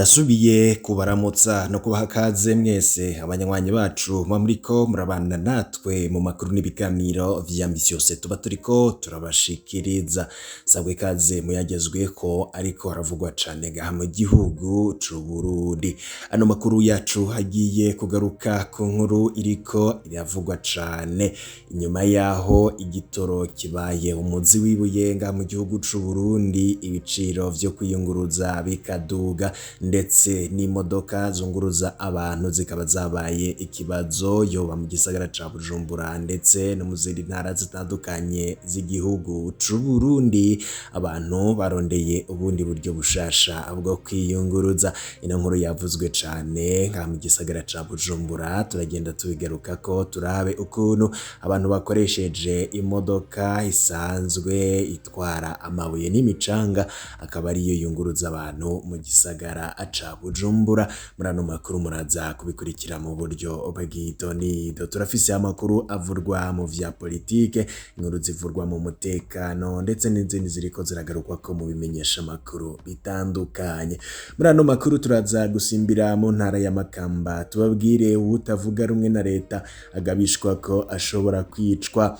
Ndasubiye kubaramutsa no kubaha kaze mwese abanywanyi bacu muba muriko murabana natwe mu makuru n'ibiganiro vya misi yose tuba turiko turabashikiriza. Sabwe kaze muyagezweko ariko haravugwa cane ngaha mu gihugu c'Uburundi. Ano makuru yacu agiye kugaruka ku nkuru iriko iravugwa cane inyuma yaho igitoro kibaye umuzi w'ibuye ngaha mu gihugu c'Uburundi, ibiciro vyo kwiyunguruza bikaduga ndetse n'imodoka zunguruza abantu zikaba zabaye ikibazo yoba mu gisagara ca Bujumbura ndetse no mu zindi ntara zitandukanye z'igihugu c'Uburundi. Abantu barondeye ubundi buryo bushasha bwo kwiyunguruza. Ino nkuru yavuzwe cane ngaha mu gisagara ca Bujumbura, turagenda tubigarukako turabe ukuntu abantu bakoresheje imodoka isanzwe itwara amabuye n'imicanga akaba ariyo yunguruza abantu mu gisagara ca Bujumbura. Muri ano makuru muraza kubikurikira mu buryo bw'idonido. Turafise amakuru avurwa mu vya politike, inkuru zivurwa mu mutekano ndetse n'izindi ziriko ziragarukwako mu bimenyesha makuru bitandukanye. Muri ano makuru turaza gusimbira mu ntara ya Makamba tubabwire uwutavuga rumwe na leta agabishwa ko ashobora kwicwa.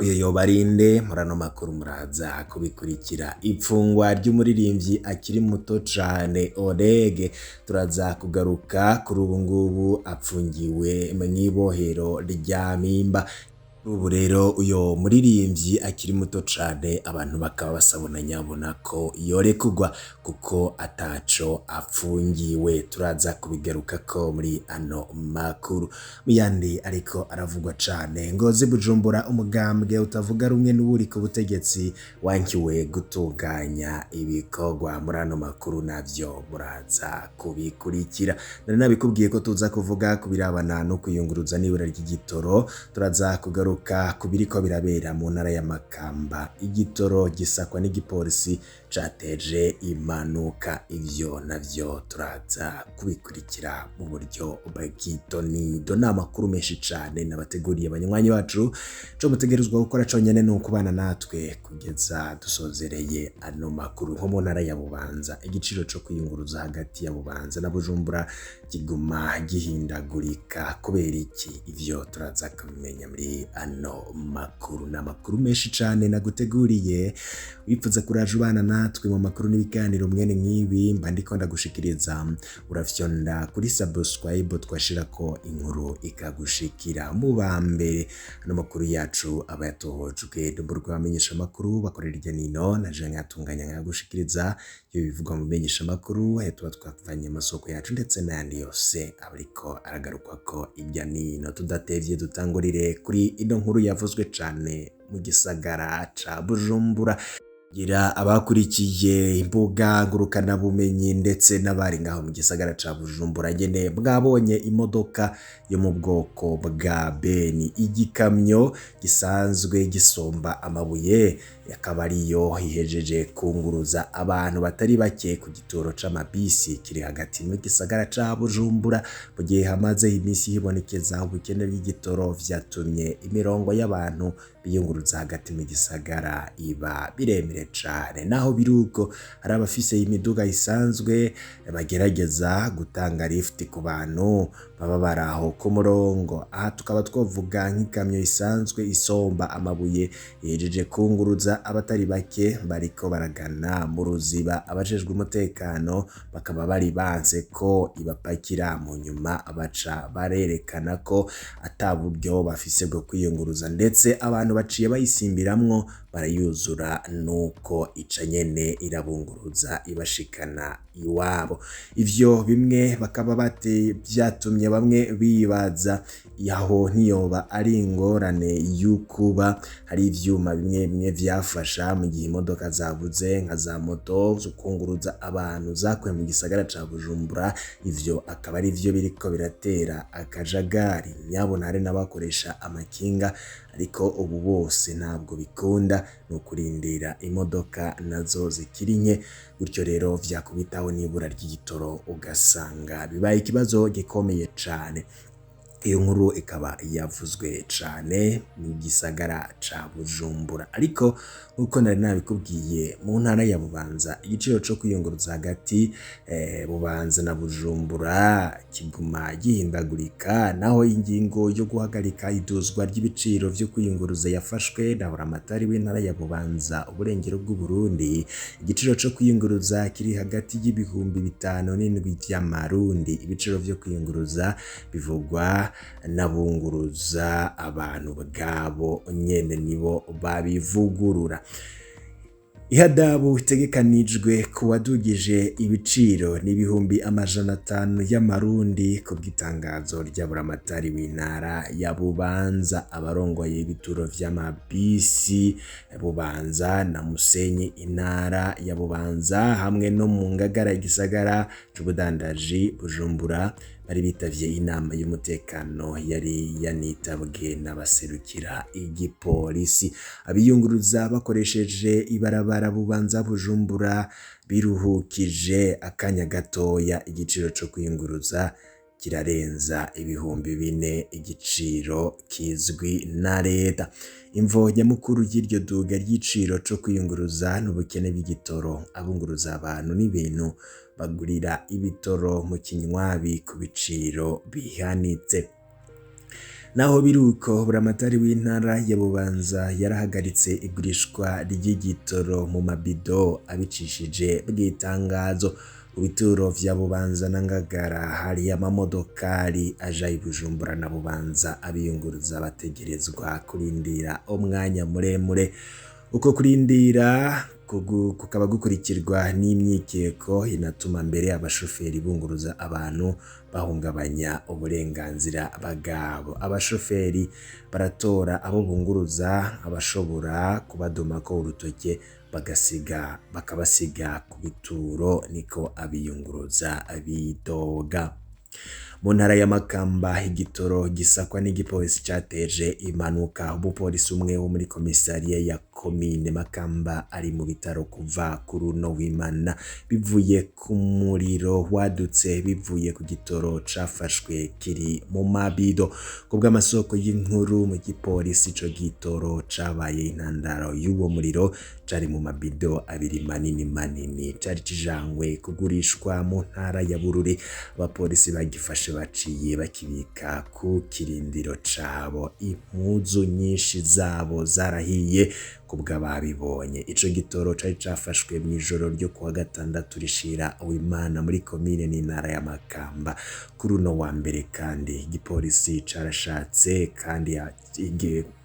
Uyo yoba ari nde? Muri ano makuru muraza kubikurikira. Ipfungwa ry'umuririmbyi akiri muto cane Orege turaza kugaruka kuri ubu ngubu apfungiwe mw'ibohero rya Mpimba. Ubu rero uyo muririmbyi akiri muto cane abantu bakaba basabona nyabona ko yorekurwa kuko ataco apfungiwe. Turaza kubigarukako muri ano makuru. Mu yandi ariko aravugwa cane, Ngozi Bujumbura umugambwe utavuga rumwe n'uwuri ku butegetsi wankiwe gutunganya ibikorwa. Muri ano makuru navyo muraza kubikurikira. Nari nabikubwiye ko tuza kuvuga ku birabana no kwiyunguruza n'ibura ry'igitoro. Turaza kugaruka ku biriko birabera mu ntara ya Makamba. Igitoro gisakwa n'igipolisi cateje impanuka. Ivyo navyo turaza kubikurikira mu buryo bw'idonido. Ni amakuru menshi cane nabateguriye abanywanyi bacu. Ico mutegerezwa gukora conyene ni ukubana natwe kugeza dusozereye ano makuru. Nko mu ntara ya Bubanza, igiciro co kwiyunguruza hagati ya Bubanza na Bujumbura kiguma gihindagurika kubera iki? Ivyo turaza kubimenya muri ano makuru. Ni amakuru menshi cane naguteguriye. Wipfuza kuraja ubana natwe mu makuru n'ibiganiro mwene nk'ibi mba ndiko ndagushikiriza, urafyonda kuri subscribe twashirako inkuru ikagushikira mu ba mbere. Ano makuru yacu aba yatohojwe n'umurwi w'abamenyesha makuru bakorera irya nino, naje nkayatunganya nkayagushikiriza. Iyo bivugwa mu menyesha makuru ayo tuba twavanye amasoko yacu ndetse n'ayandi yose aba ariko aragarukwako irya nino. Tudatevye dutangurire kuri ino nkuru yavuzwe cane mu gisagara ca Bujumbura. Gira abakurikiye imbuga ngurukanabumenyi ndetse n'abari ngaho mu gisagara ca Bujumbura nyene mwabonye imodoka yo mu bwoko bwa beni, igikamyo gisanzwe gisomba amabuye, akaba ariyo ihejeje kunguruza abantu batari bake ku gituro c'amabisi kiri hagati mu gisagara ca Bujumbura. Mu gihe hamaze imisi hibonekeza ubukene bw'igitoro, vyatumye imirongo y'abantu biyunguruza hagati mu gisagara iba biremire cane. Naho biruko hari abafise imiduga isanzwe bagerageza gutanga lift ku bantu baba baraho ku murongo. Aha tukaba twovuga nk'ikamyo isanzwe isomba amabuye ihejeje kunguruza abatari bake bariko baragana mu Ruziba. Abajejwe umutekano bakaba bari banse ko ibapakira, mu nyuma baca barerekana ko ata buryo bafise bwo kwiyunguruza, ndetse abantu baciye bayisimbiramwo barayuzura, nuko ica nyene irabunguruza ibashikana iwabo. Ivyo bimwe bakaba bate vyatumye bamwe bibaza aho ntiyoba ari ingorane y'ukuba hari ivyuma bimwe bimwe vyafasha mu gihe imodoka zabuze nka za moto zo kunguruza abantu zakuwe mu gisagara ca Bujumbura. Ivyo akaba ari vyo biriko biratera akajagari. Nyabona hari n'abakoresha amakinga, ariko ubu bose ntabwo bikunda, ni ukurindira imodoka nazo zikiri nke. Gutyo rero vyakubitaho n'ibura ry'igitoro ugasanga bibaye ikibazo gikomeye cane. Iyo nkuru ikaba yavuzwe cane mu gisagara ca Bujumbura. Ariko nkuko nari nabikubwiye, mu ntara ya Bubanza igiciro co kwiyunguruza hagati Bubanza na Bujumbura kiguma gihindagurika, naho ingingo yo guhagarika iduzwa ry'ibiciro vyo kwiyunguruza yafashwe na buramatari w'intara ya Bubanza uburengero bw'Uburundi. Igiciro co kwiyunguruza kiri hagati y'5,000 n'7 vy'amarundi. Ibiciro vyo kwiyunguruza bivugwa n'abunguruza abantu bwabo nyene, nibo babivugurura. Ihadabu itegekanijwe ku wadugije ibiciro ni 500,000 y'amarundi ku bw'itangazo rya buramatari w'intara ya Bubanza. Abarongoye ibituro vy'amabisi Bubanza na Musenyi, intara ya Bubanza, hamwe no mu Ngagara, igisagara c'ubudandaji Bujumbura, bari bitavye inama y'umutekano yari yanitabwe n'abaserukira igipolisi. Abiyunguruza bakoresheje ibarabara Bubanza Bujumbura biruhukije akanya gatoya, igiciro co kwiyunguruza kirarenza 4,000 igiciro kizwi na leta. Imvo nyamukuru y'iryo duga ry'igiciro co kwiyunguruza n'ubukene bw'igitoro. Abunguruza abantu n'ibintu bagurira ibitoro mu kinywabi ku biciro bihanitse. Naho biruko, buramatari w'intara ya Bubanza yarahagaritse igurishwa ry'igitoro mu mabido abicishije bw'itangazo. Mu bituro vya Bubanza na Ngagara hari amamodokari aja i Bujumbura na Bubanza, abiyunguruza bategerezwa kurindira umwanya muremure. Uko kurindira kukaba gukurikirwa n'imyikeko inatuma mbere abashoferi bunguruza abantu bahungabanya uburenganzira bwabo. Abashoferi baratora abo bunguruza, abashobora kubadomako urutoke bagasiga bakabasiga ku bituro, niko abiyunguruza bidoga. Mu ntara ya Makamba igitoro gisakwa n'igipolisi cateje impanuka. Umupolisi umwe wo muri komisariya ya komine Makamba ari mu bitaro kuva kuri uno w'Imana bivuye ku muriro wadutse bivuye ku gitoro cafashwe kiri mu mabido. Ku bw'amasoko y'inkuru mu gipolisi, ico gitoro cabaye intandaro y'uwo muriro cari mu mabido abiri manini manini, cari kijanywe kugurishwa mu ntara ya Bururi. Abapolisi bagifashe baciye bakibika ku kirindiro cabo. Impuzu nyinshi zabo zarahiye kubw'ababibonye. Ico gitoro cari cafashwe mw'ijoro ryo kuwa gatandatu rishira Uwimana muri komine n'intara ya Makamba. Kuri uno wa mbere kandi igipolisi carashatse kandi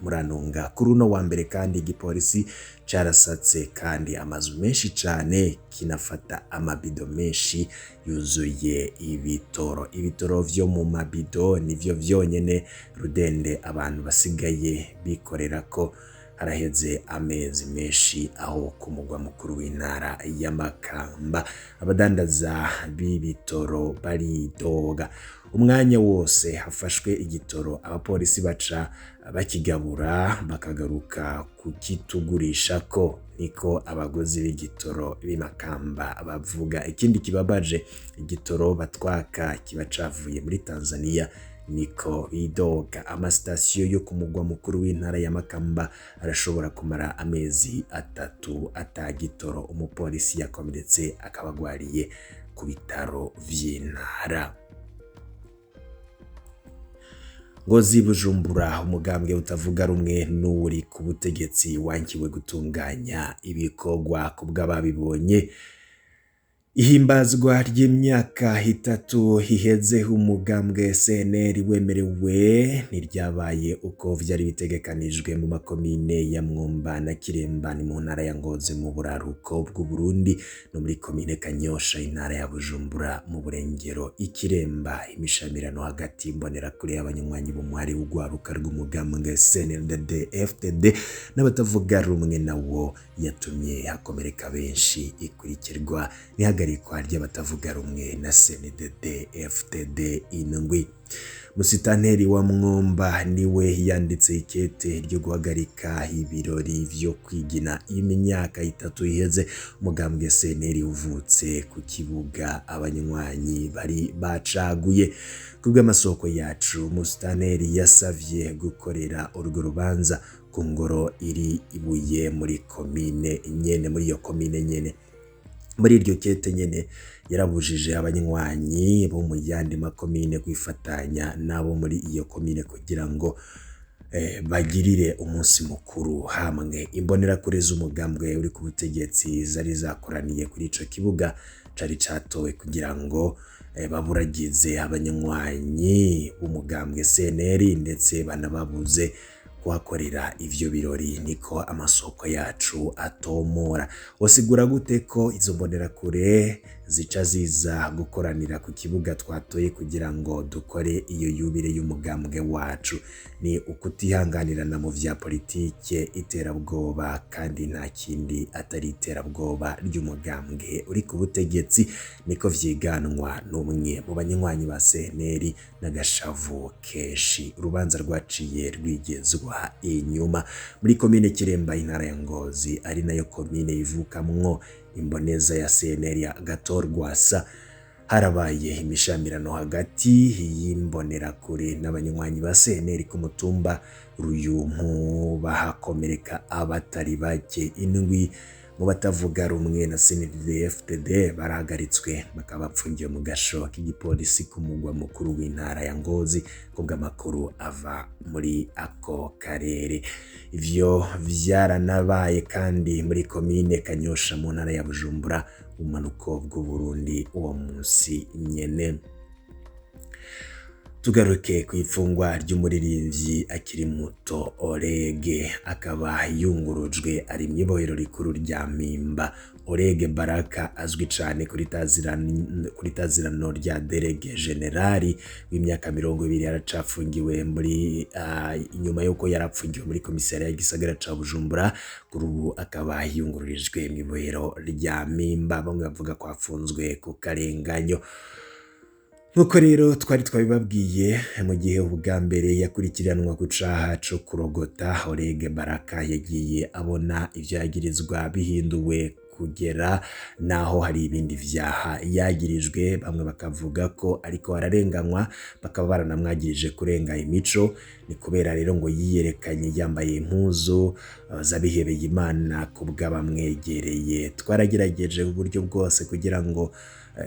muranunga. Kuri uno wa mbere kandi igipolisi carasatse kandi amazu menshi cane, kinafata amabido menshi yuzuye ibitoro. Ibitoro vyo mu mabido nivyo vyonyene rudende abantu basigaye bikorera ko haraheze amezi menshi aho ku mugwa mukuru w'intara ya Makamba. Abadandaza b'ibitoro baridoga. Umwanya wose hafashwe igitoro, abapolisi baca bakigabura bakagaruka kukitugurishako, niko abaguzi b'igitoro b'i Makamba bavuga. Ikindi kibabaje, igitoro batwaka kiba cavuye muri Tanzania, niko bidoga. Amasitasiyo yo ku mugwa mukuru w'intara ya Makamba arashobora kumara amezi 3 ata gitoro. Umupolisi yakomeretse akaba agwariye ku bitaro vy'intara. Ngozi Bujumbura, umugambwe utavuga rumwe n'uri ku butegetsi wankiwe gutunganya ibikorwa ku bw'ababibonye. Ihimbazwa ry'imyaka 3 iheze umugambwe CNL wemerewe ntiryabaye uko vyari bitegekanijwe mu makomine ya Mwumba na Kiremba ni mu ntara ya Ngozi mu buraruko bw'Uburundi, no muri komine Kanyosha intara ya Bujumbura mu burengero. Ikiremba, imishamirano hagati imbonerakure y'abanywanyi b'umuhari w'urwaruka rw'umugambwe CNDD FDD n'abatavuga rumwe nawo yatumye hakomereka benshi, ikurikirwa n'ihagarikwa ry'abatavuga rumwe na CNDD FDD indwi. Musitanteri wa Mwumba niwe yanditse ikete ryo guhagarika ibirori vyo kwigina imyaka 3 iheze umugambwe CNL uvutse ku kibuga abanywanyi bari bacaguye. Kubw'amasoko yacu, musitanteri yasavye gukorera urwo rubanza ku ngoro iri ibuye muri komine nyene, muri iyo komine nyene. Muri iryo kete nyene yarabujije abanywanyi bo mu yandi makomine kwifatanya nabo muri iyo komine kugira ngo bagirire umunsi mukuru hamwe. Imbonerakure z'umugambwe uri ku butegetsi zari zakoraniye kuri ico kibuga cari catowe kugira ngo baburagize abanywanyi b'umugambwe CNL ndetse banababuze kuhakorera ivyo birori, niko amasoko yacu atomora. Wasigura gute ko izo mbonerakure zica ziza gukoranira ku kibuga twatoye kugira ngo dukore iyo yubire y'umugambwe wacu? Ni ukutihanganirana mu vya politike, iterabwoba, kandi nta kindi atari iterabwoba ry'umugambwe uri ku butegetsi, niko vyiganwa n'umwe mu banywanyi ba CNL n'agashavu kenshi. Urubanza rwaciye rwigezwa inyuma. Muri komine Kiremba, intara ya Ngozi, ari nayo komine ivukamwo imboneza ya CNL ya Gatorwasa, harabaye imishamirano hagati y'imbonerakure n'abanywanyi ba CNL ku mutumba Ruyumpu, bahakomereka abatari bake. 7 mu batavuga rumwe na CNDD-FDD barahagaritswe bakaba bapfungiwe mu gasho k'igipolisi ku mugwa mukuru w'intara ya Ngozi, kubw'amakuru ava muri ako karere. Ivyo vyaranabaye kandi muri komine Kanyosha mu ntara ya Bujumbura, ubumanuko bw'Uburundi, uwo munsi nyene. Tugaruke ku ifungwa ry'umuririmbyi akiri muto Orege, akaba yungurujwe ari mw'ibohero rikuru rya Mpimba. Orege Baraka azwi cane kuri tazirano rya Derege Generali w'imyaka 20 yaracafungiwe muri inyuma yuko yarapfungiwe muri komisariya y'igisagara ca Bujumbura, kuri ubu akaba yungururijwe mw'ibohero rya Mpimba. Bamwe bavuga ko afunzwe ku karenganyo. Nkuko rero twari twabibabwiye, mu gihe ubwa mbere yakurikiranwa ku caha co kurogota, Orege Baraka yagiye abona ivyo yagirizwa bihinduwe kugera naho hari ibindi vyaha yagirijwe, bamwe bakavuga ko ariko ararenganywa, bakaba baranamwagirije kurenga imico. Ni kubera rero ngo yiyerekanye yambaye impuzu z'abihebeye Imana kubw'abamwegereye. Twaragerageje uburyo bwose kugira ngo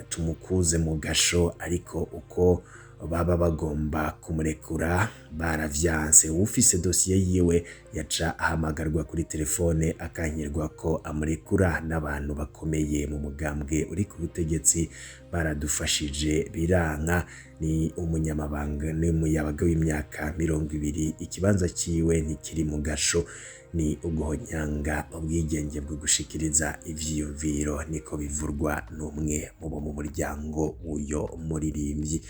tumukuze mu gasho, ariko uko baba bagomba kumurekura baravyanse. Ufise dosiye yiwe yaca ahamagarwa kuri telefone akankirwa ko amurekura, n'abantu bakomeye mu mugambwe uri ku butegetsi baradufashije biranka. Ni umunyamabanga, ni umuyabaga w'imyaka 20, ikibanza ciwe ntikiri mu gasho, ni uguhonyanga ubwigenge bwo gushikiriza ivyiyumviro, niko bivurwa n'umwe mu bo mu muryango w'uyo muririmbyi.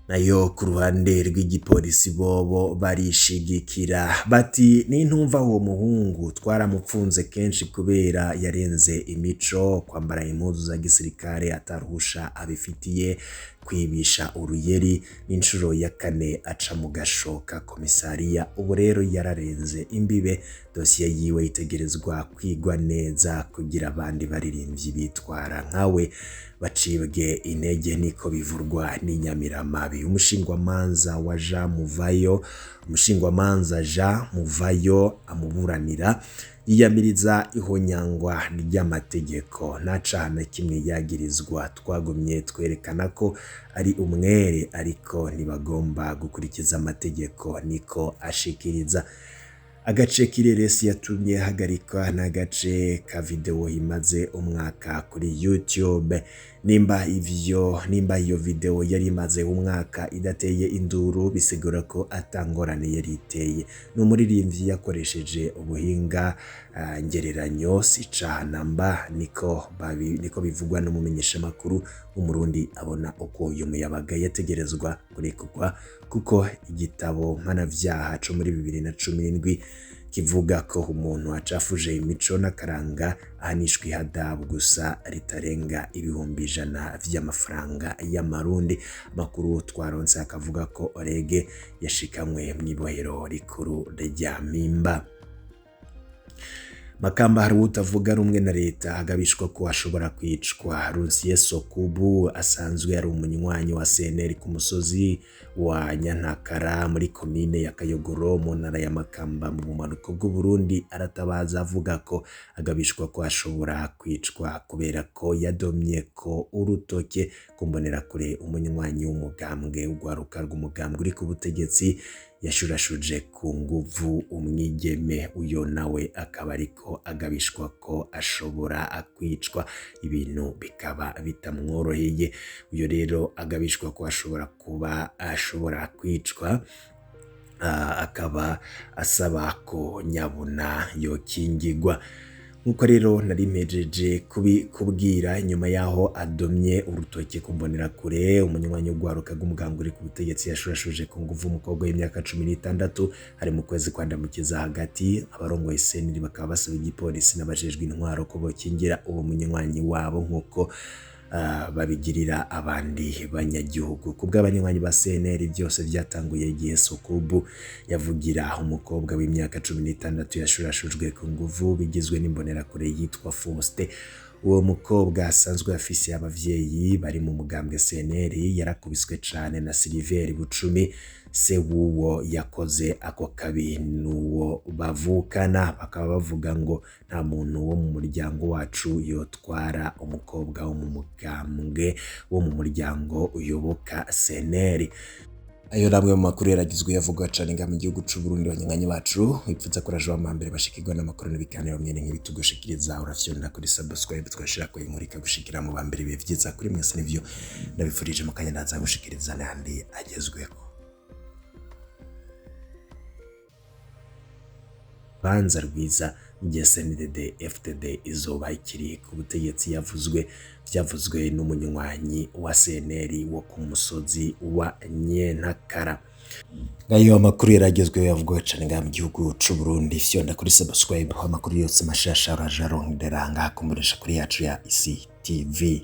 Nayo ku ruhande rw'igipolisi bobo barishigikira bati nintumva uwo muhungu twaramupfunze kenshi kubera yarenze imico, kwambara impuzu za gisirikare ataruhusha abifitiye, kwibisha uruyeri, n'inshuro ya 4 aca mu gasho ka komisariya. Ubu rero yararenze imbibe, dosiye yiwe itegerezwa kwigwa neza kugira abandi baririmbyi bitwara nkawe bacibwe intege, niko bivurwa n'inyamiramabi. Umushingwamanza wa Jean Muvayo, umushingwamanza Jean Muvayo amuburanira yiyamiriza ihonyangwa ry'amategeko, nta caha na kimwe yagirizwa. Twagumye twerekana ko ari umwere, ariko ntibagomba gukurikiza amategeko, niko ashikiriza. Agace k'ireresi yatumye hagarikwa n'agace ka video imaze umwaka kuri YouTube. Nimba iyo video yari imaze umwaka idateye induru, bisigura ko atangorane yari iteye. Ni umuririmbyi yakoresheje ubuhinga ngereranyo, si icaha namba, niko bivugwa n'umumenyeshamakuru w'Umurundi abona uko uyu muyabaga yategerezwa kurekurwa, kuko igitabo mpanavyaha co muri 2017 Kivuga ko umuntu acafuje imico n'akaranga ahanishwa ihadabu gusa ritarenga 100,000 vy'amafaranga y'amarundi. Amakuru twaronse akavuga ko Orege yashikamwe mw'ibohero rikuru rya Mpimba. Makamba hari utavuga rumwe na leta agabishwa ko ashobora kwicwa. Rusiye Sokubu asanzwe ari umunywanyi wa CNL ku musozi wa Nyantakara muri komine ya Kayogoro mu ntara ya Makamba mu bumanuko bw'u Burundi, aratabaza avuga ko agabishwa ko ashobora kwicwa kubera ko yadomye ko urutoke kumbonerakure umunywanyi w'umugambwe ugwaruka rw'umugambwe uri ku butegetsi yashurashuje ku nguvu umwigeme, uyo nawe akaba ariko agabishwa ko ashobora kwicwa, ibintu bikaba bitamworoheye. Uyo rero agabishwa ko ashobora kuba ashobora kwicwa, akaba asaba ko nyabuna yokingigwa. Nkuko rero nari mpejeje kubibwira, nyuma yaho adomye urutoke kumbonerakure umunywanyi w'ugwaruka rw'umugambwe uri ku butegetsi yashurashuje ku nguvu umukobwa w'imyaka 16 hari mu kwezi kwa Ndamukiza hagati, abarongoye CNL bakaba basaba igipolisi n'abajejwe intwaro ko bokingira uwo munywanyi wabo nkuko babigirira abandi banyagihugu. Kubw'abanywanyi ba CNL byose byatanguye igihe Sokubu yavugira umukobwa w'imyaka 16 yashurashujwe ku nguvu bigizwe n'imbonerakure yitwa Faustin. Uwo mukobwa asanzwe afise abavyeyi bari mu mugambwe CNL yarakubiswe cane na Silver Bucumi, se w'uwo yakoze ako kabi n'uwo bavukana, bakaba bavuga ngo nta muntu wo mu muryango wacu yotwara umukobwa wo mu mugambwe wo mu muryango uyoboka CNL. Ayo namwe mu makuru yaragizwe yavugwa cane nga mu gihugu c'u Burundi. Banywanyi bacu ipfuza kuraje wa mbere bashikirwa n'amakuru n'ibiganiro mwene nk'ibi tugushikiriza, urafyonda kuri subscribe twashira ko inkuru ikagushikira mu bambere. Bihe vyiza kuri mwese, nivyo ndabifurije mu kanya ndaza gushikiriza n'andi agezweho. Banza rwiza igihe CNDD FDD izoba ikiri ku butegetsi, yavuzwe vyavuzwe n'umunywanyi wa CNL wo ku musozi wa Nyentakara. Ngayo amakuru yaragezweho yavugwa cane ngaha mu gihugu c'u Burundi. Fyonda kuri subscribe, amakuru yose mashasha uraja arondera ngaha kumbonesha kuri yacu ya Isi TV.